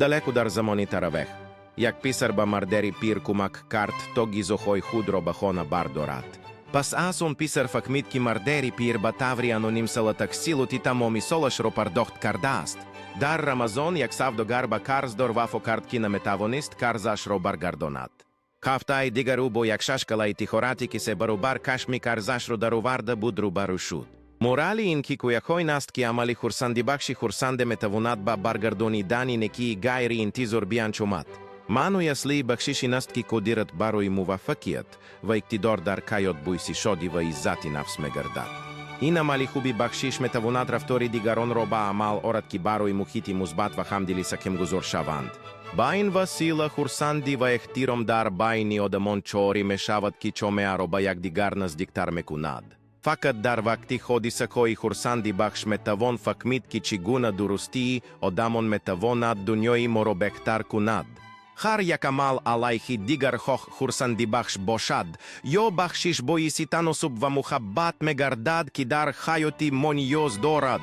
Далеко дар замони таравеҳ як писар ба мардери пир кӯмак кард, то ғизоҳои худро ба хона бардорад. Пас аз он писар фаҳмид, ки мардери пир ба таври аноним таҳсилоти тамоми солашро пардохт кардааст. Дар Рамазон як савдогар ба қарздор вафо кард, ки наметавонист қарзашро баргардонад. Ҳафтаи дигар ӯ бо як шашкалаи тиҷоратӣ, ки се баробар кашми қарзашро дароварда буд, рӯбарӯ шуд. Морали ин ҳикояҳо ин аст, ки амали хурсандибахши хурсанде метавонад ба баргардонидани некии ғайри интизор бианҷомад. Маънои аслии бахшиш ин аст, ки қудрат барои муваффақият ва иқтидор дар ҳаёт боиси шодӣ ва иззати нафс мегардад. Ин амали хуби бахшиш метавонад рафтори дигаронро ба амал орад, ки барои муҳити мусбат ва ҳамдилӣ саҳмгузор шаванд. Ба ин васила хурсандӣ ва эҳтиром дар байни одамон ҷорӣ мешавад, ки ҷомеаро ба якдигар наздиктар мекунад. Фақат дар вақти ҳодисаҳои хурсандибахш метавон фаҳмид, ки чӣ гуна дурустии одамон метавонад дунёи моро беҳтар кунад. Ҳар як амал алайҳи дигар, хоҳ хурсандибахш бошад ё бахшиш, боиси таносуб ва муҳаббат мегардад, ки дар ҳаёти мо ниёз дорад.